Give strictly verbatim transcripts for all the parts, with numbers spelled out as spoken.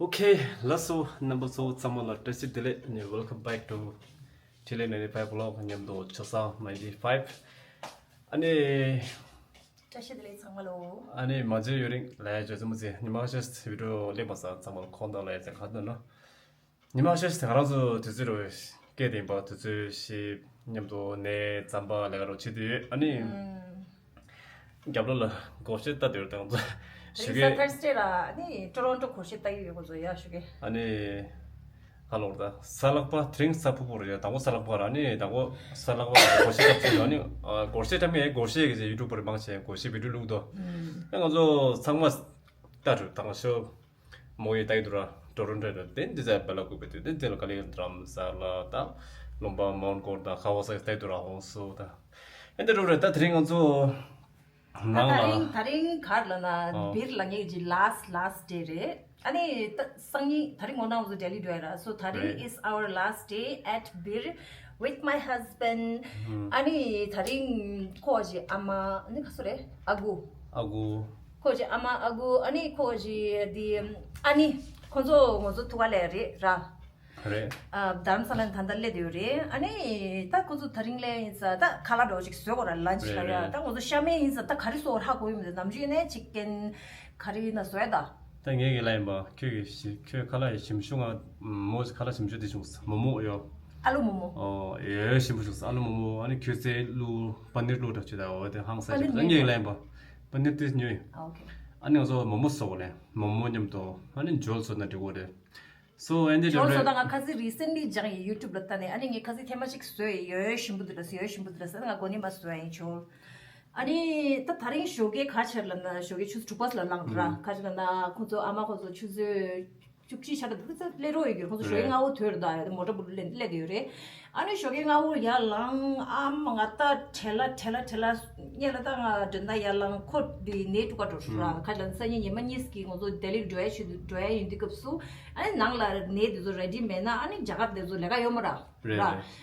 ཨོ་ཁེ། ལགས་སོ། རྣམ་པ་ཚོ་ཚང་མ་ལ་བཀྲ་ཤིས་བདེ་ལེགས། ཨ་ནི་welcome back to Thailand ninety-five vlog མཉམ་དུ་ཆོས་བཟང་ninety-five། ཨ་ནི། བཀྲ་ཤིས་བདེ་ལེགས་ཚང་མ་ལོ། ཨ་ནི་མ་མཇལ་ཡུན་རིང་ལ་ཡ་བཅོས་ཙམ་ཟེར། ཉི་མ་ཤེས་བི་ཌིའོ་ལེགས་པ་ས་ཚང་མ་ལ་ཁོང་དང་ལ་ཡ་ཚེ་ཁ་ཏོན་ན། ཉི་མ་ཤེས་ང་རང་ཚོ་དུས་ཚོད་རོ་སྐད་དེ་ཡིན་པ་དུས་ཚོད་ཤེས་མཉམ་དུ་ནས་རྩམ་པ་ལས་ཀ་རོ་བྱེད་དུས། ཨ་ནི། རྒྱབ་ལོགས་ལ་སྒོར་གཞས་ལྟ་དུས་དང་ཚོ་ཞུ་རེས་གས། Thursday ལ་ནི་Toronto སྒོར་གཞས་ལྟ་ཡི་ཡོད་ཁོ་ཚོ་ཡ་ཞུ་གས། ཨ་ནི་ག་ལོར་ད་ས་ལག་པ་དེ་རིང་ས་ཕུ་ཕུ་རེད། དང་པོ་ས་ལག་པ་ར་ནི་དང་པོ་ས་ལག་པ་སྒོར་གཞས་ལྟ་ཚུལ་ཨ་ནི་སྒོར་གཞས་ལྟ་མི་སྒོར་གཞས་གི་ཡུ་ཊུབ་པར་མང་ཆེ་སྒོར་གཞས་བི་ཌིའོ་བླུགས་དོ། ཨ་ང་ཚོ་ཚང་མ་ལྟ་དུས་དང་ཤོ། མོ་ཡི་ལྟ་ཡི་འདུག་ར། Toronto ར་དེ་འདི་ཚ་བེ་ལ་ཀུ་པེ་དུས་དེ་དེ་ལ་ག་ལེ་དྲམ་ས་ལ་ད་ལུང་པ་མོན་གོར་ད་ཁ་བ་ས་ལྟ་ཡི་འདུག་ར། ཧོང་སུ་ད་ཨེ་འདི་རུ་རེད། ད་དེ་རིང་ང་ཚོ་ད་ནང་ད་ལ་རིང་ད་རིང་གར་ལ་ན་ཨོ་བིར་ལ་ངེད་ཀྱི་last last day རེད། ཨ་ནི་ད་སང་ཉིན་ད་རིང་ངོ་ན་ང་ཚོ་Delhi འགྲོ་ཡ་ར། So ད་རིང་རེད། Is our last day at Birr with my husband. ཨ་ནི་ད་རིང་ཁོ་ཞི་ཨ་མ་ཨ་ནི་ག་སུ་རེད། ཨ་གུ། ཨ་གུ། ཁོ་ཅི་ཨ་མ་ཨ་གུ་ཨ་ནི་ཁོ་ཅི་དེ་ཨ་ནི་ཁོ་ཚོ་ང་ཚོ་ཐུག་ག་ལས་རེད་ར། རེད། ཨ་རྡ་རམ་ས་ལ་ནས་ད་ལྟ་སླེབས་ཡོད་རེད། ཨ་ནི་ད་ཁོ་ཚོ་ད་རིང་ལས་ཡིན་ས་ད་ཁ་ལག་འདྲ་བོ་ཅིག་བཟོས་གོ་ར། lunch རེད་ལ་ཡ་རེད། ད་ང་ཚོ་ཤ་མེད་ཡིན་ས་ད་ག་རེ་བཟོ་ཧ་གོ་ཡི་མི་འདུག་ནམ་རྒྱུན་ནས་chicken curry ན་བཟོས་ད། ད་ངས་ཀྱི་ལ་ཡིན་པ་ཁྱོད་ཀྱི་ཞི་ཁྱོད་ཁ་ལག་ཡི་ཞིམ་ཤུ་ང་མོ་ཁ་ལག་ཞིམ་ཤུ་དེ་བྱུང་ས་མོ་མོ་ཡོ། ཨ་ལུ་མོ་མོ། ཨོ་ཡོ་ཞིམ་པོ་བྱུང་ས་ཨ་ལུ་མོ་མོ། ཨ་ནི་ཁྱོད་ཚེ་ལུ་པ་ནིར་ལུ་འདྲ་བྱུང་ད། འོ་དེ་ཧང་སང་པ་ནིར་ཞིམ་པོ་ངས་ཀྱི་ལ་ཡིན་པ་པ་ནིར་དེ་ཉོས། ཨ་ཨོ་ཁེ། ཨ་ནི་ང་ཚོ་མོ་མོ་བཟོ་གོ་ལེ། མོ་མོ་མཉམ་དུ་ཨ་ནི་ཇོལ་བཟོ་ན་འགྲིག་གོ་རེད། སོ་ཨེ་འདི་ཇོལ་བཟོ་རེད། ད་ང་ཁ་སི་recently སྦྱངས་ཡིན་YouTube ལ་ལྟ་ནས། ཨ་ནི་ངས་ཁ་སི་ཐེངས་མ་གཅིག་བཟོས་ཡོད་ཞིམ་པོ་འདུག་ལ་ཟེར། ཡོད་ཞིམ་པོ་འདུག་ལ་ཟེར། ང་གོ་ནི་མ་བཟོས་ཡིན་ཇོལ། ཨ་ནི་ད་ད་རིང་ཞོགས་ཀས་ག་ཆེར་ལ་ན་ཞོགས་ཀས་ཆུ་ཚོད་དྲུག་པ་ལ་ལངས་ར། ཨུམ། ག་ཆེར་ལ་ན་ཁོ་ཚོ་ཨ་མ་ཁོ་ཚོ་ཆུ་ཚོད་བཅུ་གཅིག་ཆ་ད་ཁོ་ཚོ་སླེབས་རོགས་ཡོད་ཀྱི། ཁོ་ཚོ་ཞོགས་ཀས་རེད། སྔ་བོ་ཐོས་ར་ད་ཡོད་མོ་ཊ་བུ་ལུ་ལེན་སླེབས་ཡོད་རེད། ཨ་ནི་ཞོགས་ཀས་སྔ་བོ་ཡར་ལངས། ཨ་མ་ང་ད་བྲེལ་ལ་བྲེལ་ལ་བྲེལ་ལ་སྔས་ལ་ད་ང་དོན་དག་ཡར་ལངས། ཁོ་དེ་ནས་དྲུག་པ་འགྲོ་ར། ཨུམ། ཁ་ལ་སང་ཉིན་ཉི་མ་གཉིས་ཀྱི་ང་ཚོ་ལྡི་ལི་འགྲོ་ཡ་ཆེད་དུ་འགྲོ་ཡ་ཡིན་དུས་སྐབས་སུ། ཨ་ནི་ནང་ལ་ནས་དེ་ཚོ་ready མེད་ན་ཨ་ནི་རྒྱ་གར་དེ་ཚོ་ལས་ཀ་ཡོད་མ་ར། རེད། ར། རེད།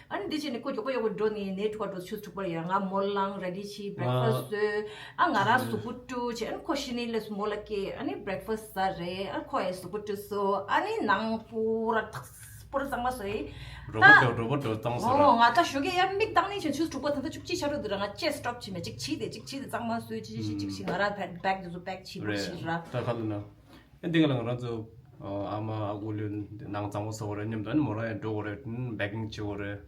ཨ་ནི་འདི་བྱས་ནས་ཁོ་མགྱོགས་པོ་མགྱོགས་པོ་འགྲོ་ནས་ནས་དྲུག་པ་འགྲོ་ཆུ་ཚོད་དྲུག་པར་ཡོད། ང་མོ་ལངས་ready བྱས་breakfast བཟོས། ཨ་ང་རང་གཟུགས་པོ་བཀྲུས་བྱས། ཨ་ནི་ཁོ་ཤི་ནས་སླེབས་སོང་། མོ་ལ་སྐྱེས། ཨ་ནི་breakfast ཟ་རེད། ཨ་ཁོ་ཡང་གཟུགས་པོ་བཀྲུས་སོང་། ཨ་ནི་ནང་པུ་ར་ཐག་པུ་ར་གཙང་མ་བཟོས། རོ་པོ་ད་འགྲོ་རོ་པོ་འགྲོ་གཙང་བཟོ་ར། ཨོ་ང་ད་ཞོགས་ཀས་ཡར་མིག་གདངས་ནས་བྱས་ཆུ་ཚོད་དྲུག་པ་ད་ལྟ་བཅུ་གཅིག་ཆ་འགྲོ་འདུག་ར། ང་ཅེས་stop བྱས་མེད་ཅིག་བྱས་ཏེ་ཅིག་བྱས་ཏེ་གཙང་མ་བཟོས། ཅིག་ཅིག་ཅིག་ཅིག་ང་རང་bag དེ་ཚོ་pack བྱས་པུ་རེད། བྱས་ར། ད་ག་ལ་ན། ཨ་འདི་ག་ལ་ང་རང་ཚོ་ཨ་མ་ཨ་ཁུ་ལོས་ནང་གཙང་མ་བཟོ་གོ་རེད། མཉམ་དུ་ཨ་ནི་མོ་རང་ཡང་འགྲོ་གོ་རེད། packing བྱེད་གོ་རེད།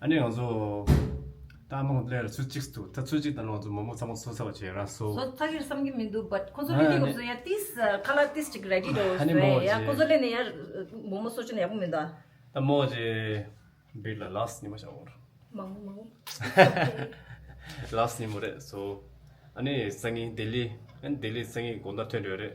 ཨ་ནི་ང་ཚོ་ད་ཨ་མ་ལས་ཚོད་གཅིག་འདུག་ད་ཚོད་གཅིག་ད་ང་ཚོ་མོ་མོ་ཚང་མ་བཟོ་ཚར་བ་བྱས་ར། བཟོ་བཟོ་ཚར་གི་བསམ་གི་མི་འདུག but ཁོ་ཚོ་ཨ་ལས་ཀྱི་ནི་ང་ཚོ་ཡ་ཏིས་ཁ་ལག་ཏིས་ཅིག་ready འགྲོ་ཨ་ནི་བཟོས་མོ་ཡ། ཅེ་ཁོ་ཚོ་ལས་ནས་ཡ་མོ་མོ་བཟོ་ཆུ་ནས་ཡག་པོ་མི་འདུག་ད་མོ་ཅེ་བིར་ལ་last ཉི་མ་བཞག་གོ་ར། མང་པོ་མང་པོ། last ཉི་མ་རེད་སོ། ཨ་ནི་སང་ཉིན་ལྡི་ལི། ཨ་ནི་ལྡི་ལི་སང་ཉིན་དགོང་དག་ཐོན་འགྲོ་རེད།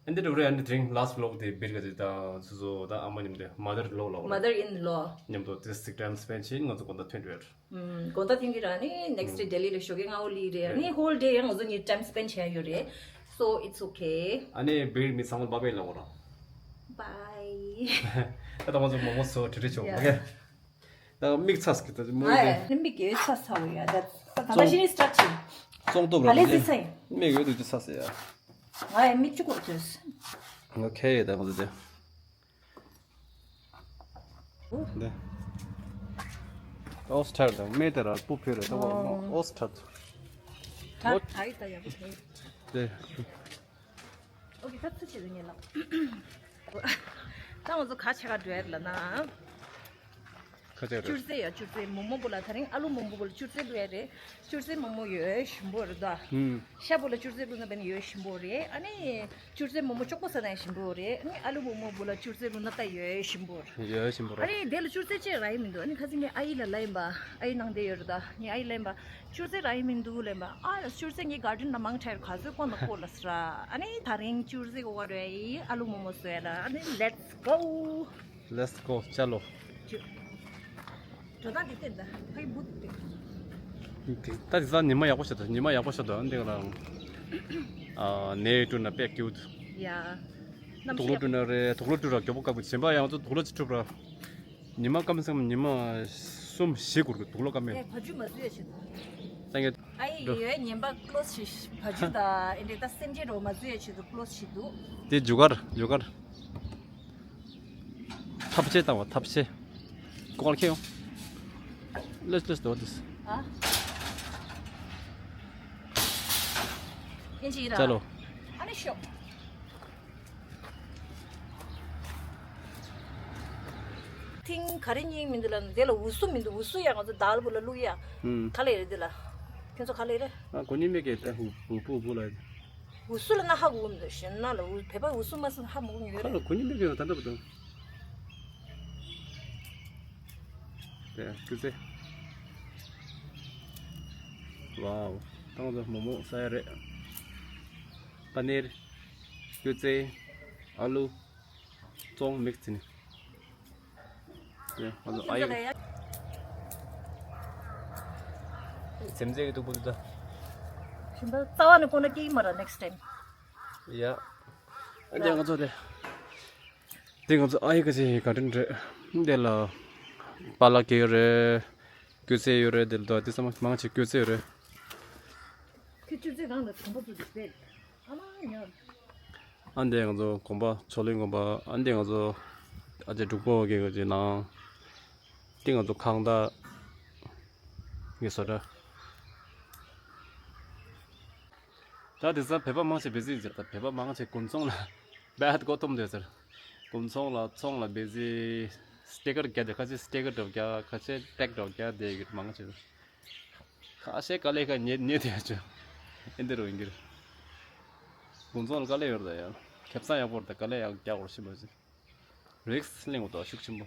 ཨ་འདི་འདྲ་རེད། ཨ་ནི་དེ་རིང་last vlog དེ་བིར་ག་ཅིག་དང་སོ་སོ་དང་ཨ་མ་མཉམ་དུ་mother in law ལ་མོ་རེད། Mother in law མཉམ་དུ་དེ་ཅིག་time spend བྱས། ང་ཚོ་དགོང་དག་ཐོན་འགྲོ་རེད། ཨུམ། དགོང་དག་ཐོན་གྱི་ར། ཨ་ནི་next day ལྡི་ལི་ལ་ཞོགས་ཀས་སྔ་བོ་སླེབས་རེད། ཨ་ནི་whole day ཡང་ང་ཚོ་གཉིས་time spend བྱས་ཡོད་རེད། So it's okay. ཨ་ནི་བིར་མི་ཚང་མ་bye bye ལབ་དགོས་ར། Bye. ད་ང་ཚོ་མོ་མོ་བཟོ་ཁྲིད་ཁྲིད་ཆོག Yeah. Okay. ད་མིག་ཚ་ཟེར་གི་ད་མོ་ཨ་ཡ་ཡ། ནི་མིག་གི་ཚ་ཚ་བོ་ཡ། ད་ད་ད་ཤི་ནི་start བྱེད། བཙོང་སྟོབས་ཨ་ལེ་ར་ཟི་ཚ་ཡིན། མིག་ཡོད་དུ་ཅི་ཚ་ཟེར་ཡ། ང་ཡ་མིག་གཅིག་གོ་ཚོས། Okay ད་ང་ཚོ་དེ། འདི། ཨོ་སི་ཐར་དང་མེ་དེ་ར་སྤུ་ཕེ་རེ་ད་བ་ཨོ་སི་ཐར། ད་ཨོ་ད་ཡི་ད་ཡ་གོ་ཚོས། དེ། ཨོ་ཁེ་ད་ཚུ་བྱེད་དུ་ཉེ་ལགས། ད་ང་ཚོ་ག་ཆེ་ག་འགྲོ་ཡ་ལ་ན། ཁ་ཆེ་རེད། ཅུར་ཙེ་ཡ་ཅུར་ཙེ་མོག་མོག་པོ་ལ་ད་རིང་ཨ་ལུ་མོག་མོག་པོ་ལ་ཅུར་ཙེ་འགྲོ་ཡ་རེད། ཅུར་ཙེ་མོག་མོག་ཡོད་ཞིམ་པོ་རེད་ད། ཧུམ། ཤ་པོ་ལ་ཅུར་ཙེ་བླུགས་ན་བས་ནི་ཡོད་ཞིམ་པོ་རེད། ཨ་ནི་ཅུར་ཙེ་མོག་མོག་ཅོག་པོ་ཟ་ན་ཡང་ཞིམ་པོ་རེད། ཨ་ནི་ཨ་ལུ་མོག་མོག་པོ་ལ་ཅུར་ཙེ་བླུགས་ན་ད་ཡོད་ཞིམ་པོ་རེད། ཡོད་ཞིམ་པོ་རེད། ཨ་ནི་དེ་ལ་ཅུར་ཙེ་ཅེ་ར་ཡི་མི་འདུག་ཨ་ནི་ཁ་སང་ངའི་ཨ་ཡི་ལ་ལབ་ཡིན་པ། ཨ་ཡི་ནང་དེ་ཡོད་རེད་ད། ངའི་ཨ་ཡི་ལབ་ཡིན་པ། ཅུར་ཙེ་ར་ཡི་མི་འདུག་ལབ་ཡིན་པ། ཨ་ཅུར་ཙེ་ངའི་garden ལ་མང་དྲགས་ག་ཚོད་བཀོ་ན་བཀོ་ལབ་སོང་ར། ཨ་ནི་ད་རིང་ཅུར་ཙེ་བཀོ་ག་རེ་ཡི་ཨ་ལུ་མོག་མོག་བཟོ་ཡ་ལ། ཨ་ནི་let's go. Let's go ཅ་ལོ། འགྲོ་སྟངས་དེ་བསྟན་ད་ཕ་གི་བུ་དེ་བསྟན། ད་དེ་ཚ་ཉི་མ་ཡག་པོ་ཤར་འདུག་ཉི་མ་ཡག་པོ་ཤར་འདུག་ཨ་འདི་ང་རང་ཨ་ནས་བཀྲུས་ན་དཔེ་སྐྱིད་པོ་འདུག་ཡ། གནམ་དུག་ལོག་གཤིས་བཀྲུས་ན་རེད། དུག་ལོག་བཀྲུས་ར་མགྱོགས་པོ་དཀར་པོ། གཞན་པ་ཡང་ཚོ་དུག་ལོག་ཅིག་བཀྲུས་ར། ཉི་མ་སྐམ་སེམས་ཉི་མ་གསུམ་བཞི་འགོར་གི་དུག་ལོག་སྐམ་མེད། ཨེ་བ་ཇུ་མ་བཟོས་ཡ་ཆེད་དུ། ད་ངས་ཨ་ཡི་འགྲོ། ཡོད་ངན་པ་close བྱེད། བ་ཇུ་ད་ཨེ་འདྲེ་ད་སེམས་ཅན་རོ་མ་བཟོས་ཡ་ཆེད་དུ་close བྱེད་འདུག་དེ་རྒྱུ་སྐར་རྒྱུ་སྐར། ཐབ་ཆས་བཏང་བ་ཐབ་ཆས། ཀོ་ལ་ཁྱེར་ཡོང་། Let's let's do this. ཨ། ཨིན་ཇི་ར། ཅ་ལོ། ཨ་ནི་ཤོག་ཐིང་ག་རེ་རྙིང་མི་འདུག་ལ་འདི་ལ་འུ་སུ་མི་འདུག་འུ་སུ་ཡ་ང་ཚོ་དཱལ་བུ་ལ་བླུག་ཡ། ཨུམ། ག་ལེ་རེད་འདི་ལ། ཁྱོད་ཚོ་ག་ལེ་རེད། ཨ་གོ་ནི་མེད་གི་ད་འུ་འུ་པུ་འུ་པུ་ལ། འུ་སུ་ལ་ན་ཧ་གོ་མི་འདུག་གཞན་ན་ལ་འུ་བོད་པ་འུ་སུ་མ་སུ་ཧ་མ་གོ་ཡོད་ཁ་རེད། ལ་གོ་ནི་མེད་གི་ད་འདྲ་པོ་འདུག་དེ་སྐུ་ཚེ། ཝའོ། ཏང་ཙེ་མོག་མོག་ཟ་ཡ་རེད། པ་ནིར། སྐུ་ཚེ། ཨ་ལུ། ཙོང་མིག་ཙི་ནི། དེ་ང་ཚོ་ཨ་ཡེ། སེམས་ཚེ་གི་ཐུག་པོ་འདུག་ད། ཞིམ་པ་རྩ་བ་ནས་ཀོ་ན་སྐྱེ་གི་མ་ར་next time། ཡ། ཨ་འདི་ང་ཚོ་དེ། དེ་ང་ཚོ་ཨ་ཡེ་ག་ཅིག་ག་དྲིན་རེད། འདི་ལ། པཱ་ལགས་ཀྱི་ཡོད་རེད། སྐུ་ཚེ་ཡོད་རེད་འདི་ལ་དོ་དེ་ཚང་མ་མང་ཆེ་སྐུ་ཚེ་ཡོད་རེད། ཁྱོད་སྐུ་ཚེ་གང་ལ་དམ་པ་ཚོ་དེ་བས། ཨ་མ་ཉོ། ཨ་འདི་ང་ཚོ་དགོན་པ་ཆོ་ལིང་དགོན་པ་ཨ་འདི་ང་ཚོ་ཨ་ཅེ་འབྲུག་པོ་གི་གི་ནང་། འདི་ང་ཚོ་ཁང་བདག་གི་བཟོ་གྲྭ། ད་དེང་སང་བོད་པ་མང་ཆེ་བེ་ཟི་ཟེར་ད་བོད་པ་མང་ཆེ་དགུན་ཚོང་ལ་བེད་གོ་ཐུམ་དེ་ཟེར། དགུན་ཚོང་ལ་ཚོང་ལ་བེ་ཟི་སྟེ་ཀར་རྒྱག་དེ་ཁ་ཆེ་སྟེ་ཀར་འགྲོ་རྒྱག་ཁ་ཆེ་ཏེག་འགྲོ་རྒྱག་དེ་གི་མང་ཆེ། ཁ་ཤས་དཀའ་ལས་ཁ་ཉེ་ཉེ་དེ་ཡ་ཆོ། ཨེ་འདི་རུ་ཡིན་གྱི་རེད། དགུན་ཚོང་ལ་དཀའ་ལས་ཡོད་རེད་ད་ཡ། ཁེ་བཟང་ཡག་པོ་རེད་ད་དཀའ་ལས་ཡག་རྒྱག་དགོས་ཤི་མ་ཟིན། རིགས་གླེང་དགོས་ད་ཤུགས་ཆེན་པོ།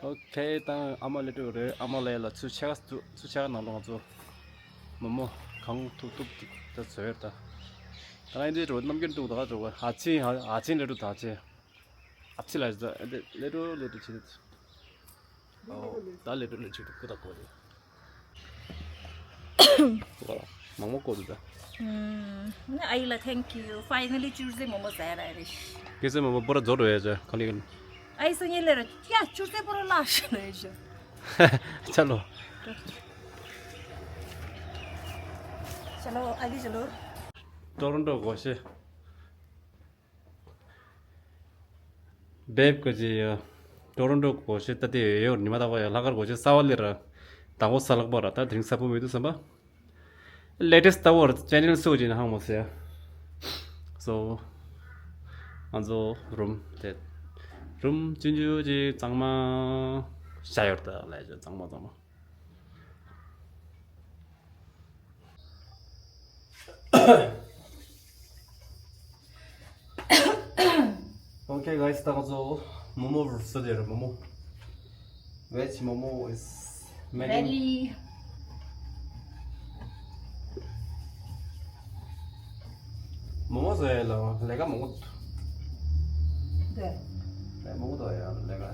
ཨོ་ཁེ་ད་ཨ་མ་ལེ་ཏུ་རེད་ཨ་མ་ལེ་ལ་ཚུ་ཆ་ཚུ་ཆ་ནང་ལོགས་ང་ཚོ། མོ་མོ་གང་ཐུབ་ཐུབ་ཐུབ་ད་བཟོས་ཡོད་ད། ད་ང་འདི་རུ་རྣམ་རྒྱུན་དུ་ད་ག་འགྲོ་ག་ཨ་ཆིན་ཨ་ཆིན་ལེ་ཏུ་ད་ཆེ། ཨ་ཕྱི་ལ་ཟ་ཨ་དེ་ལེ་ཏོ་ལེ་ཏོ་ཆེ། ཨོ་ད་ལེ་ཏོ་ལེ་ཆེ་ཏུ་ཀུ་ད་ཀོ་རེ། ཀོ་ལ་མང་མོ་ཀོ་དུ་ད། ཨ་ཡི་ལ་thank you finally ཅུར་ཟེ་མོ་མོ་ཟ་ཡ་ར་རེ། ཀེ་ཟེ་མོ་མོ་པོ་ར་ཛོ་རོ་ཡ་ཅ་ཁ་ལི་གན། ཨ་ཡི་སོ་ཉེ་ལེ་ར་ཡ་ཅུར་ཟེ་པོ་ར་ལ་ཤ་ལེ་ཤ། ཆ་ལོ། ཆ་ལོ་ཨ་ལི་ཆ་ལོ། ཏོ་རོན་ཏོ་གོ་ཤེ། བེབ་ཀོ་ཅི་ཡ། ཏོ་རོན་ཏོ་གོ་ཤེ་ཏ་ཏེ་ཡོད་ཉི་མ་ད་གོ་ཡ་ལྷག་དཀར་གོ་ཤེ་ས་བ་ལི་ར། དང་པོ་ས་ལག་པ་ར་ད་དེ་རིང་ས་བུ་མི་འདུག་བསམ་པ། ལེ་ཏེ་སི་ཊི་ད་བོར་ཅེ་ནལ་སུ་ཅི་ན་ཧང་མོ་སེ། སོ། ང་ཚོ་རུམ་དེ། རུམ་ཆུང་ཆུང་ཅིག་གཙང་མ། ཤ་ཡོར་ད་ལས་ཅོ་གཙང་མ་གཙང་མ། Okay guys, ད་ང་ཚོ་མོ་མོ་བཟོ་དེ་རེད་མོ་མོ། Veg momo is making. Ready. མོ་མོ་བཟོ་ཡ་ལ་ལས་ཀ་མང་པོ་འདུག་དེ། ལས་མང་པོ་འདུག་ཡ་ལས་ཀ།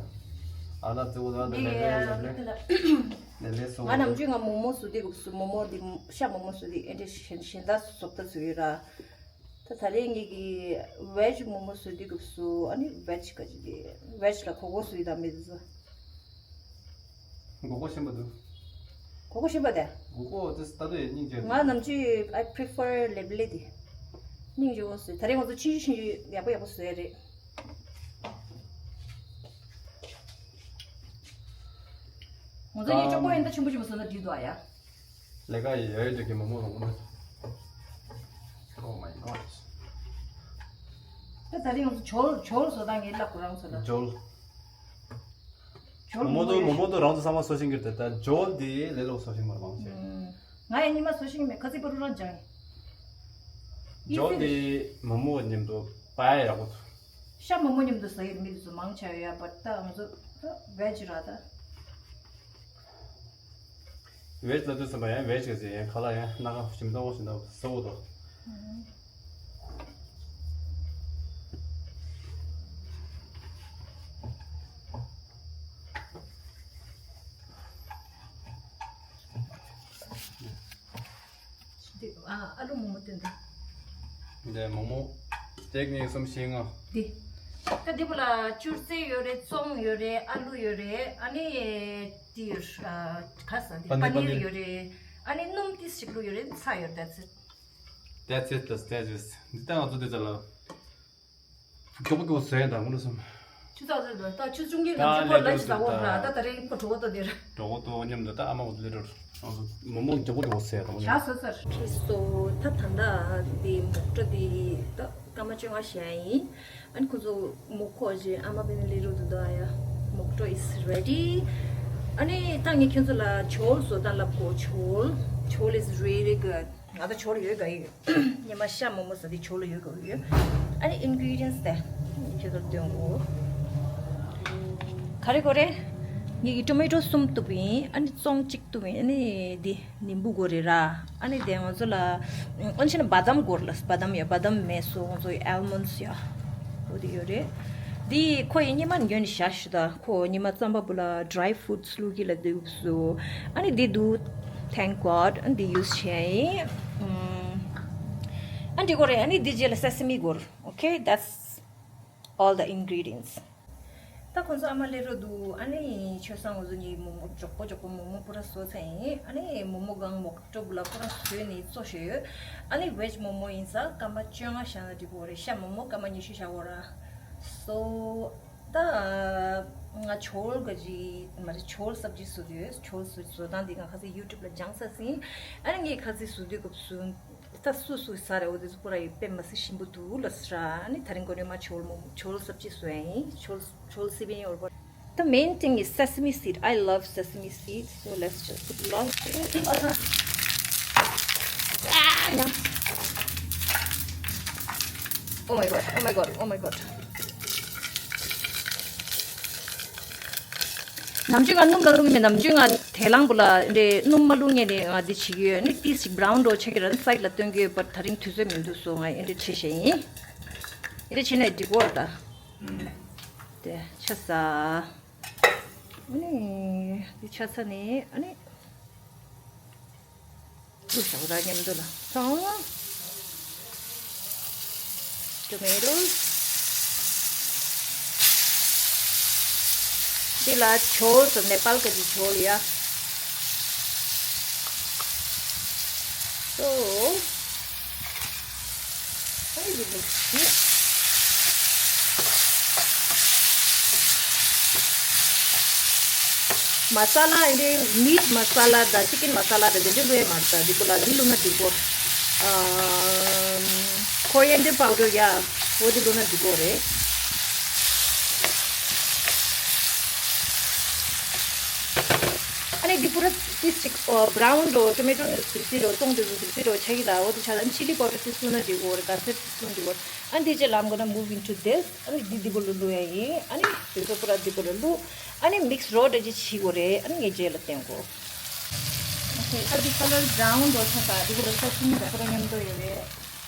ཨ་ན་ཙི་བོ་ད་ལས་ལས་ལས་ལས་ལས་ལས་སོང་། ང་ནམ་རྒྱུན་ང་མོ་མོ་བཟོ་དུས་སྐབས་སུ་མོ་མོ་འདི་ཤ་མོ་མོ་བཟོ་དུས་ཨེ་འདྲ་གཞན་གཞན་དག་བཟོ་ལྟ་བཟོ་ཡོད་ར། ད་ད་རེས་ངེད་ཀྱི་veg momo བཟོ་དུས་སྐབས་སུ་ཨ་ནི་veg ག་ཅི་དེ་veg ལ་གོ་གོ་བཟོ་ཡི་དང་མེད་དུ་ཟོ། མགོ་སྐོར་ཤེས་པ་འདུག་མགོ་སྐོར་ཤེས་པ་དེ། མགོ་སྐོར་དེ་ད་དུ་ཡང་སྙིང་རྗེ་འདུག་ང་ནམ་རྒྱུན་I prefer ལེབ་ལེ་དེ། སྙིང་རྗེ་བོ་བཟོས་ད་རེས་ང་ཚོ་ཆུང་ཆུང་ཆུང་ཆུང་ཡག་པོ་ཡག་པོ་བཟོས་རེད། ང་ཚོ་གཉིས་གྲོགས་པོ་ཡིན་ད་ཆེན་པོ་ཆེན་པོ་བཟོས་ན་འགྲིག་འདུག་ཨ་ཡ། ལས་ཀ་ཡི་ཡ་ཡོད་འདུག་གི་མོ་མོ་རོང་མོ། Oh my god. ད་ད་རིང་ང་ཚོ་ཇོལ་ཇོལ་བཟོ་སྟངས་ངས་བསླབ་དགོས་རང་བཟོ་ལ། ཇོལ། ཇོལ་མོ་མོ་མོ་དུ་ཡོད་མོ་མོ་དུ་རང་ཚོ་ཚང་མ་བཟོ་ཤེས་ཀྱི་རེད་ད་ཇོལ་དེ་ལས་སླ་པོ་བཟོ་ཤེས་མ་རེད་མང་ཆེ། ང་ཡང་ཉི་མ་བཟོ་ཤེས་ཀྱི་མེད་ཁ་ཚིག་པ་རུ་རང་སྦྱངས་ཡིན། ཇོལ་དེ་མོ་མོ་མཉམ་དུ་པ་ཡག་པོ་འདུག་ཤ་མོ་མོ་མཉམ་དུ་ཟ་ཡི་རེད་མི་དེ་ཚོ་མང་ཆེ་ཡོད་ཡ་བ་ད་ང་ཚོ་ད་བེ་ཇི་ར་ད། བེ་ཇི་ལ་དུས་ཙམ་པ་ཡང་བེ་ཇི་ག་ཟེར་ཡང་ཁ་ལག་ཡང་སྣ་ཁ་ཞིམ་ཏོག་ཞིམ་ཏོག་ཟ་འོ་དོ། ཨ་ཨ་ལུ་མོག་མོག་སྟོན་ཏེ། འདི་མོག་མོག་སྟེགས་གཉིས་གསུམ་བཞི་ལྔ། འདི། ད་འདི་པོ་ལ་ཅུར་ཙེ་ཡོད་རེད་ཙོང་ཡོད་རེད་ཨ་ལུ་ཡོད་རེད་ཨ་ནི། དེ་ཡོད་ཨ་ག་ས་འདི་པ་ནི་པ་ནི་པ་ནི་རི་ཡོད་རེད་ཨ་ནི་སྣུམ་ཏིས་ཞིག་བླུགས་ཡོད་རེད་ཚྭ་ཡོད་རེད་that's it། That's it, that's it. འདི་ལྟར་ང་ཚོ་འདི་ཚོ་ལ་མགྱོགས་པོ་མགྱོགས་པོ་བཟོས་ཡིན་ད་དངོས་གནས་སོང་། ཆུ་ཚོད་ཚོད་དུ་ད་ཆུ་ཆུང་གི་ད་ནམ་ཆུ་ལས་ཁོ་ལ་ཞིག་ཟ་འོ་ར་ད་ད་རེ་ཁོ་གྲོགས་ཏོ་དེར། གྲོགས་ཏོ་མཉམ་དུ་ད་ཨ་མ་འོ་ལེ་རོ། མོ་མོ་མགྱོགས་པོ་མགྱོགས་པོ་ཟས་དང་ཞག་སོ་སོར། ཁྲིས་སོ་ད་ད་ད་འདི་མོག་ཏྲོ་འདི་ད་སྐར་མ་བཅོ་ལྔ་བཞག་ཡིན། ཨ་ནི་ཁོ་ཚོ་མོག་ཁོ་ཞེ་ཨ་མ་པེ་ནི་ལེ་རོ་དུ་ད་ཡ། མོག་ཏྲོ་is ready། ཨ་ནི་ད་ངས་ཁྱོད་ཚོ་ལ་ཇོལ་བཟོ་སྟངས་ལབ་གོ་ཇོལ། ཇོལ is really good། ང་ད་ཇོལ་ཡོད་ག་ཡོད། ཉི་མ་ཤ་མོག་མོག་ཟ་དེ་ཇོལ་ཡོད་ག་ཡོད། ཨ་ནི་ingredients དེ་ཁྱོད་ཚོར་སྟོན་གོ། ག་རེ་གོ་རེ། ངེད་ཀྱི་ཊོ་མེ་ཊོ་གསུམ་བཏུབ་ཡིན། ཨ་ནི་ཙོང་གཅིག་བཏུབ་ཡིན། ཨ་ནི་འདི་ནིམ་བུ་གོ་རེ་ར། ཨ་ནི་དེ་ང་ཚོ་ལ་ཨོན་ཆེན་བ་དམ་གོ་རེ་ལ་བ་དམ་ཡ་བ་དམ་མེད་སོ་ང་ཚོ་ཡི་almonds ཡ། འོ་དེ་ཡོད་རེད། འདི་ཁོ་ཡི་ཉི་མ་ཉོན་ནི་ཤ་ཤི་ད་ཁོ་ཉི་མ་རྩམ་པ་བུ་ལ་dry fruits བླུག་གི་ལ་འདུག་སོ། ཨ་ནི་འདི་འདུག thank god ཨ་ནི་འདི་use བྱས་ཡིན། ཨ་འདི་གོ་རེ། ཨ་ནི་འདི་རྗེས་ལ་sesame གོ་རེ། Okay, that's all the ingredients. ད་ཁོང་ཚོ་ཨ་མ་སླེབས་རོགས་འདུག་ཨ་ནི་ཆོས་སང་ང་ཚོ་གཉིས་མོག་མོག་མགྱོགས་པོ་མགྱོགས་པོ་མོག་མོག་པུ་ར་བཟོ་ཚར་ཡིན། ཨ་ནི་མོག་མོག་གང་མོག་ཏྲོ་བུ་ལ་པུ་ར་བཟོས་ནས་བཙོ་ཤོད་ཡོད། ཨ་ནི་veg་མོག་མོག་ཡིན་ས་སྐར་མ་བཅོ་ལྔ་བཞག་ན་འགྲིག་གི་རེད། ཤ་མོག་མོག་སྐར་མ་ཉི་ཤུ་བཞག་གོ་ར། So ད་ང་ཇོལ་ག་ཅི་མ་རེད། ཇོལ་སབ་ཇི་བཟོ་དུས་ཇོལ་བཟོ་བཟོ་སྟངས་འདི་ང་ཁ་སང་YouTube་ལ་སྦྱངས་ཚར་ཟིན། ཨ་ནི་ངས་ཁ་སང་བཟོ་དུས་སྐབས་སུ། ད་སུ་སུ་ས་རེ་འོ་དེ་ཚོ་པུ་ར་ཡི་དཔེ་མ་སྲིད་ཞིམ་པོ་འདུག་ལ་ས་ར། ཨ་ནི་ད་རིང་གོ་ནས་མ་ཇོལ་མོག་ཇོལ་སབ་ཇི་བཟོ་ཡ་ཡིན། ཇོལ་ཇོལ་སི་བན་ཡོར་བ། The main thing is sesame seed. I love sesame seeds. So let's just put a lot of it. Oh my god, oh my god, oh my god. ནམ་རྒྱུན་ང་སྣུམ་ལ་བླུགས་མེད། ནམ་རྒྱུན་ང་དེ་ལང་བུ་ལ་འདྲེ་སྣུམ་མ་བླུགས་ངེས་ནས་ང་འདི་བྱེད་ཀྱི་ཡོད། ནི་ཏིས་ཅིག་brown འགྲོ་ཆེ་གི་ར་side་ལ་སྟོན་གྱི་ཡོད་པར་ད་རིང་དུས་ཚོད་མི་འདུག་སོ་ང་འདི་བྱེད་བཞིན་ཡིན། འདི་བྱེད་ནས་འགྲིག་གོ་ད། དེ་ཆ་ས། ཨ་ནི་འདི་ཆ་ས་ནི་ཨ་ནི། ལུག་ཞག་ར་མཉམ་དུ་ལ་ཚོང་། ཊོ་མེ་ཊོ། འདི་ལ་ཇོལ་ཟེར་ནེ་པཱལ་ག་ཅི་ཇོལ་ཡ། So, what is it? མ་ས་ལ་ཨིན་དེ་མིཊ་མ་ས་ལ་དང་ཅི་ཀེན་མ་ས་ལ་དང་དེ་འདྲ་བླུགས་ཡ་མ་རེད། ད་འདི་པོ་ལ་འདི་བླུགས་ན་འགྲིག་གོ། ཨམ། coriander powder ཡ། འོ་འདི་བླུགས་ན་འགྲིག་གོ་རེད། ཨ་ནི་འདི་པོ་ར་ཏིས་ཅིག་ཨོ་brown འགྲོ། ཊོ་མེ་ཊོ་ནི་སིབ་སིབ་འགྲོ། ཙོང་དེ་ཚོ་སིབ་སིབ་འགྲོ་ཆགས་ཀྱི་ད། འོ་དེ་ཆགས་ད་ཨ་ནི་ཅི་ལི་པའུ་ཌར་ཏིས་བླུགས་ན་འགྲིག་གོ་རེད། ག་ཚོད་ཏིས་བླུགས་ན་འགྲིག་གོ། ཨ་ནི་འདི་རྗེས་ལ་I'm gonna move into this. ཨ་ནི་འདི་འདི་པོ་བླུགས་བླུགས་ཡ་ཡིན། ཨ་ནི་དེ་ཚོ་པུ་ར་འདི་པོ་ར་བླུགས། ཨ་ནི་མིག་སི་རོ་འདྲ་ཅིག་བྱེད་དགོས་རེད། ཨ་ནི་ངས་རྗེས་ལ་བསྟན་དགོས། ཨོ་ཁེ། ཨ་འདི་ཁ་ལར་བྷ་རའུན་འགྲོ་ཆ་ས་འདི་པུ་ར་ས་ཆུ་མིག་དང་པུ་ར་མཉམ་དུ་ཡོད་རེད།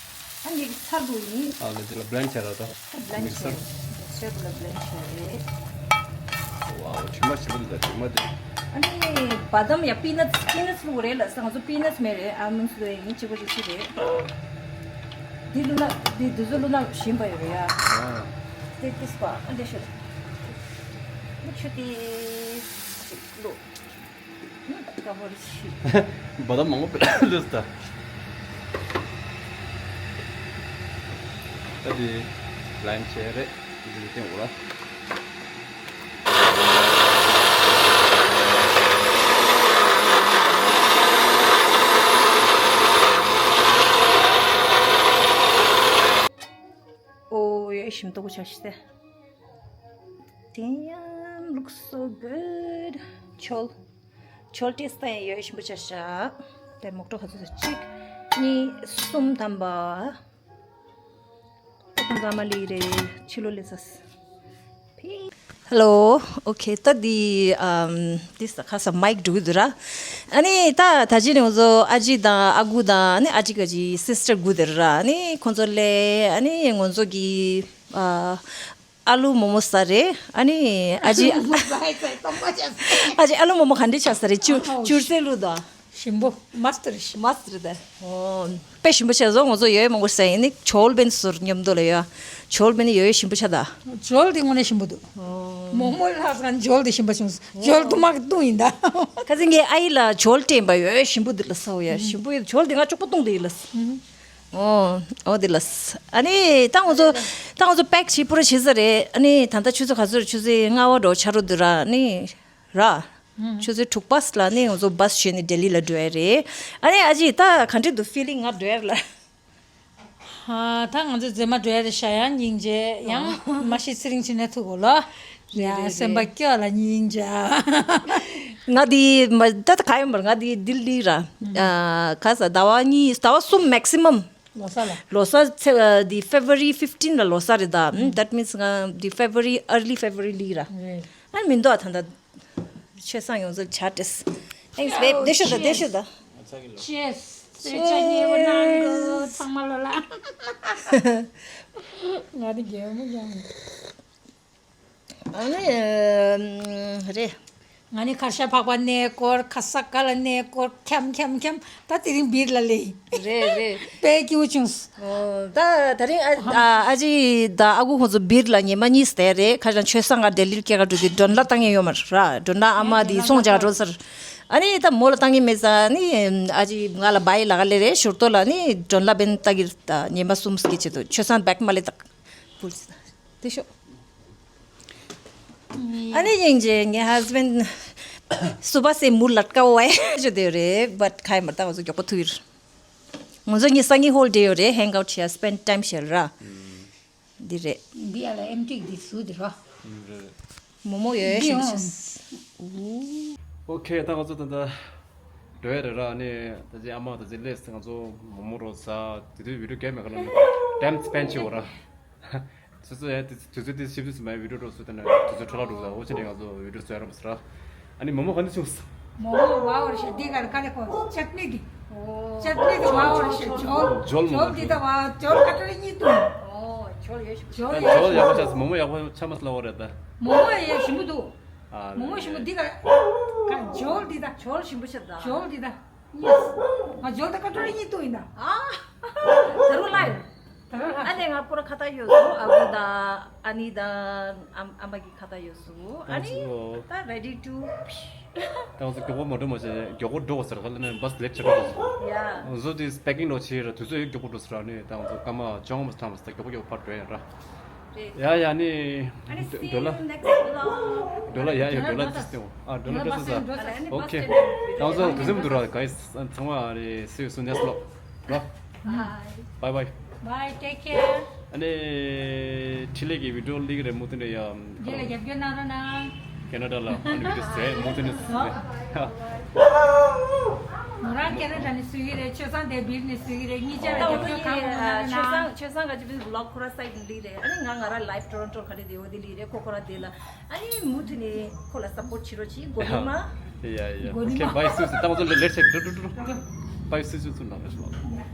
ཨ་འདི་ཚར་དགོས་ཡིན། ཨ་ལེ་དེ་ལ་བྷི་ལེན་ཌི་བྱས་ར་ད། ད་བྷི་ལེན་ཌི་མིག་སར། བྱས་རེད། མིག་སར་ལ་བྷི་ལེན་ཌི་བྱས་རེད། ཝའོ་ཇི་མ་ཞིམ་པོ་འདུག་ད་ཇི་མ་དེ། ཨ་ནི་བ་དམ་ཡ་པི་ནཊ་སི་པི་ནཊ་སི་བླུགས་རེད་ལ་ས། ང་ཚོ་པི་ནཊ་སི་མེད་རེད། ཨལ་མོན་ཌི་སི་བླུགས་ཡིན། གཅིག་པ་གཅིག་གཅིག་རེད། འདི་བླུགས་ན་འདི་འདི་ཚོ་བླུགས་ན་ཞིམ་པ་ཡོད་རེད་ཡ། ཨ། དེ་ཏིས་པ་ཨ་འདི་ཤོད། མིག་ཆུ་ཏིས་ཅིག་བླུགས། ཨ་ཀ་བོར་ཤི། བ་དམ་མང་པོ་བླུགས་ད། ད་འདི་ལའིམ་བྱས་རེད། འདི་ལ་བསྟན་འོ་ལ། ཨོ་ཡ་ཞིམ་ཏོག་ཆ་ཤི་སྟེ། Damn, looks so good. ཇོལ། ཇོལ་ཏེས་ཏ་ཡང་ཡོད་ཞིམ་པོ་ཆ་ཤ། དེ་མོག་ཏྲོ་ཁ་ཚོད་གཅིག་གཉིས། གསུམ་ཐམ་པ། ད་ཁོང་ཚང་མ་ལི་རེད། ཕྱི་ལོ་ལི་སས། ཕི། Hello, okay. ད་འདི་ཨམ་འདི་ས་ཁ་ས་མའིག་འགྲོ་གི་འདུག་ར། ཨ་ནི་ད་ད་ཅི་ནི་ང་ཚོ་ཨ་ཅི་དང་ཨ་ཁུ་དང་ཨ་ནི་ཨ་ཅི་ག་ཅི་སིས་ཊར་དགུ་དེ་ར། ཨ་ནི་ཁོང་ཚོ་ལས་ཨ་ནི་ང་ཚོ་གི་ཨ། ཨ་ལུ་མོག་མོག་ཟ་རེད། ཨ་ནི་ཨ་ཅི། ཨ་ཅི་ཨ་ལུ་མོག་མོག་ག་འདྲ་ཆགས་ས་རེད། ཅུ་ཅུར་ཙེ་ལུ་ད། ཞིམ་པོ། མ་སྟེར་ཞིམ། མ་སྟེར་ད། ཨོ། དཔེ་ཞིམ་པོ་ཆགས་སོང་། ང་ཚོ་ཡོད་མང་པོ་ཟ་ཡིན་ནི་ཇོལ་བན་ཟུར་མཉམ་དུ་ལ་ཡོད། ཇོལ་བན་ཡོད་ཞིམ་པོ་ཆགས་ད། ཇོལ་དེ་དངོས་གནས་ཞིམ་པོ་འདུག་ཨོ། མོག་མོག་ལྷག་ཙང་ཇོལ་དེ་ཞིམ་པོ་བྱུང་། ཇོལ་དུ་མ་གི་བཏུང་ཡིན་ད། ཁ་སང་ངའི་ཨ་ཡི་ལ་ཇོལ་སྤྲད་པ་ཡོད་ཞིམ་པོ་འདུག་ལ་ཟ་འོ་ཡ། ཞིམ་པོ་ཡོད། ཇོལ་དེ་ང་གཅིག་པོ་བཏུང་དེ་ཡིན་ལ། ཨོ། ཨོ་དེ་ལ། ཨ་ནི་ད་ང་ཚོ་ད་ང་ཚོ་པེག་བྱེད་པུ་ར་བྱེད་ས་རེད། ཨ་ནི་ད་ལྟ་ཆུ་ཚོད་ག་ཚོད་རེད། ཆུ་ཚོད་ལྔ་པ་འགྲོ་ཆ་རོ་འདི་ར། ཨ་ནི་ར། ཆུ་ཚོད་དྲུག་པ་ལ་ནི་ང་ཚོ་བྷས་བྱས་ནས་ལྡི་ལི་ལ་འགྲོ་ཡ་རེད། ཨ་ནི་ཨ་ཅེ་ད་ག་འདྲ་འདུག་ཕི་ལིང་། ང་འགྲོ་ཡ་རེད་ལ། ཧ། ད་ང་ཚོ་མཛེས་མ་འགྲོ་ཡ་རེད་ཤག་ཡང་སྙིང་རྗེ། ཡང་མ་ཤི་ཚེ་རིང་བྱེད་ན་ཐུག་གོ་ལོ། ཡ་སེམས་པ་སྐྱོ་ལ་སྙིང་རྗེ། ང་འདི་མ་ད་ད་ག་ཡོད་མ་རེད། ང་འདི་ལྡི་ལི་ར། ཨ་ག་ས་ཟླ་བ་གཉིས་ཟླ་བ་གསུམ་མེག་སི་མམ། ལོ་གསར་ལ། ལོ་གསར་ཚེ་ཨ་འདི་February fifteen ལ་ལོ་གསར་རེད་ད། ཨམ། That means ང་འདི་February early February ལི་ར། རེད། ཨ་མི་འདུག་ཨ་ད་ད། ཆོས་བཟང་ཡོངས་རྫོགས་ཆ་སྤྲད། Thanks babe. དེ་ཤོད་ད་དེ་ཤོད་ད། Cheers. སེ་ཆ་ཉེ་བོ་ནང་གི་ཚང་མ་ལོ་ལ། ང་དེ་རྒྱལ་མོ་ཀྱང་ཨ་ནི་རེད། ང་ནི་ཁར་ཤ་ཕག་པ་གནས་སྐོར། ཁ་ས་ཀ་ལ་གནས་སྐོར། འཁྱམ་འཁྱམ་འཁྱམ། ད་དེ་རིང་སྦིར་ལ་ལེ། རེད་རེད། དཔེ་སྐྱིད་པོ་བྱུང་། ཨོ། ད་ད་རིང་ཨ་ཨ་ཨ་ཅེ་ད་ཨ་ཁུ་ཁོང་ཚོ་སྦིར་ལ་ཉི་མ་གཉིས་བསྡད་རེད། ཁ་སང་ཆོས་བཟང་ང་ལྡི་ལིར་སྐྱེལ་ག་འགྲོ་དུས་ཌོན་ལ་བཏང་ཡས་ཡོད་མ་རེད་ར། ཌོན་ལ་ཨ་མ་དེ་ཚོང་རྒྱག་འགྲོ་ས་རེད། ཨ་ནི་ད་མོ་ལ་བཏང་གི་མེད་ཙང་ནི་ཨ་ཅེ་ང་ལ་བའི་ལ་ག་ལེ་རེད། ཞོར་ཏོ་ལ་ནི་ཌོན་ལ་བན་ལྟ་གི་ད་ཉི་མ་གསུམ་སྐྱེལ་ཆེད་དུ་ཆོས་བཟང་བེག་མ་ལེ་ད་ཕུལ་དེ་ཤོག་ཨ་ནི་ཡིན་རྗེས་ངའི་ཧས་བེན་སུ་བ་སེ་མུ་ལ་ཀ་ཝའི་ཞུ་དེ་རེད། བཊ་ཁ་ཡི་མར་ད་ང་ཚོ་མགྱོགས་པོ་ཐུག་ཡོད། ང་ཚོ་གཉིས་སང་ཉིན་ཧོལ་ཌེ་ཡོད་རེད། ཧེང་ཨའུཊ་བྱས་སྤེན་ཊི་ཊའིམ་བྱས་ར། འདི་རེད། འདི་ཡ་ལ་ཨེམ་ཊི་འདི་སུ་འདི་རོ། མོ་མོ་ཡོད་ཤིང་ཤིང་། ཨོ་ཁེ། ད་ང་ཚོ་ད་ལྟ་འགྲོ་ཡ་རེད་ར། ཨ་ནི་ད་ཅི་ཨ་མ་ད་ཅི་སླེབས་སོང་། ང་ཚོ་མོ་མོ་རོ་ཟ། དེ་དུས་བི་ཌིའོ་གས་མེད་ག་ལ་ནི་ཊའིམ་སྤེན་ཊི་བྱེད་འོ་ར། སོ་སོ་ཡང་དུས་ཚོད་དེ་ཞིབ་ཏུ་སུ་མའི་བི་ཌིའོ་འགྲོ་སུ་དེ་ནས་དུས་ཚོད་འཕྲོ་བརླག་འགྲོ་ས། འོ་ཅི་འདྲ་ང་ཚོ་བི་ཌིའོ་བཟོ་ཡ་རམ་ཟེར་ར། ཨ་ནི་མོ་མོ་ག་ནས་བྱུང་སོང་། མོ་མོ་བ་འོར་ཤ་འདི་གར་ཀ་ལེ་ཁོ་ཅཊ་ནི་འདི། ཨོ། ཅཊ་ནི་འདི་བ་འོར་ཤ་ཇོལ། ཇོལ་མོ་ཇོལ་མོ་འདི་ད་བ་ཇོལ་ཀ་ཏོ་རི་གཉིས་འདུག་ཨོ་ཇོལ་ཡོད་ཤ། ཇོལ་ད་ཡོད་ཇོལ་ཤ། ཡག་པོ་ཆགས་སོང་། མོ་མོ་ཡག་པོ་ཆགས་མ་སོང་ལབ་པ་རེད་ད། མོ་མོ་ཡ་ཞིམ་པོ་འདུག་ཨ་མོ་མོ་ཞིམ་པོ་འདི་ག་ཀ་ཇོལ་འདི་ད། ཇོལ་ཞིམ་པོ་ཤ་ད། ཇོལ་འདི་ད། ཡེས། ང་ཇོལ་དང་ཀ་ཏོ་རི་གཉིས་འདུག་ཡིན་ད། ཨ། ད་རུང་ལ་ཡོད། ད་རུང་ལ། ཨ་ནེ་ང་པོ་ར་ཁ་ཏ་ཡོད་སུ། ཨ་བུ་དང་ཨ་ནི་དང་ཨམ་ཨམ་པ་གི་ཁ་ཏ་ཡོད་སུ། ཨ་ནི་ད་ready to། ད་ང་ཚོ་མགྱོགས་པོ་མ་འགྲོ་མ་བྱས་མགྱོགས་པོ་འགྲོ་དགོས་ཟེར་ག་ལ་ནས་བྷས་ལེཊ་ཆགས་འགྲོ་དགོས་ཟེར། ཡ། ང་ཚོ་དེ་པེ་ཀིང་འགྲོ་བྱས་ར་དུས་ཚོད་ཡོད་མགྱོགས་པོ་འགྲོ་ཟེར། ཨ་ནི་ད་ང་ཚོ་སྐར་མ་བཅོ་ལྔ་མ་ཐམ་ཟེར་མགྱོགས་པོ་མགྱོགས་པོ་ཕར་འགྲོ་ཡ་ར། རེད། ཡ་ཡ་ནི། ཨ་ནི་see you next vlog. ཌོ་ལར་ཡ་ཡ་ཌོ་ལར་ཌོ་ལར་ཌོ་ལར་ཌོ་ལར་ཌོ་ལར་ཌོ་ལར་ཌོ་ལར། ཨ་ནི་ཨོ་ཁེ། ད་ང་ཚོ་དུས་ཚོད་མི་འདུག་ར་ག་ཡི་ཚང་མ་རེད། See you soon next vlog ར། Bye. Bye bye. Bye, take care. ཨ་ནི་འཕྲིན་ལས་ཀྱི་བི་ཌིའོ་ལིག་རེད་མུ་མཐུད་ནས་ཡ། རྗེས་ལ་རྒྱབ་སྐྱོར་གནང་རོགས་གནང་། ཁེ་ན་ཌ་ལ་ཨ་ནི་བི་ཌིའོ་ཟེར་མུ་མཐུད་ནས་ཟེར། མོ་རང་ཁེ་ན་ཌ་ནས་བཟོ་གི་རེད། ཆོས་བཟང་དེ་སྦིར་ནས་བཟོ་གི་རེད། གཉིས་ཆ་ལ་རྒྱབ་སྐྱོར་གང་མང་མང་གནང་། ཆོས་བཟང་ཆོས་བཟང་ག་ཅི་བི་ཝི་ལོག་ཁོ་ར་སའིཌ་ལི་རེད། ཨ་ནི་ང་ང་ར་ལའིབ་ཊོ་རོན་ཊོ་ག་རེ་དེ་འོ་དེ་ལི་རེད། ཁོ་ཁོ་ར་དེ་ལ་ཨ་ནི་མུ་མཐུད་ནས་ཁོ་ལ་སབ་པོརཊ་བྱེད་རོགས་གྱིས། གོ་ནི་མ། ཡ་ཡ། ཨོ་ཁེ། བྷའི། སུ་སུ་ད་ང་ཚོ་ལེ་ལེཊ་ཆེག་ཌོ་ཌོ་ཌོ། བྷའི། སུ་སུ་སུ་ན་ལེ་ཤོ། བྷའི།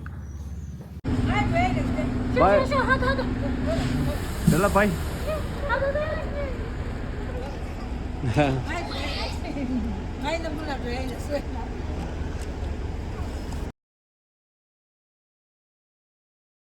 དེ་ལ་བྷའི།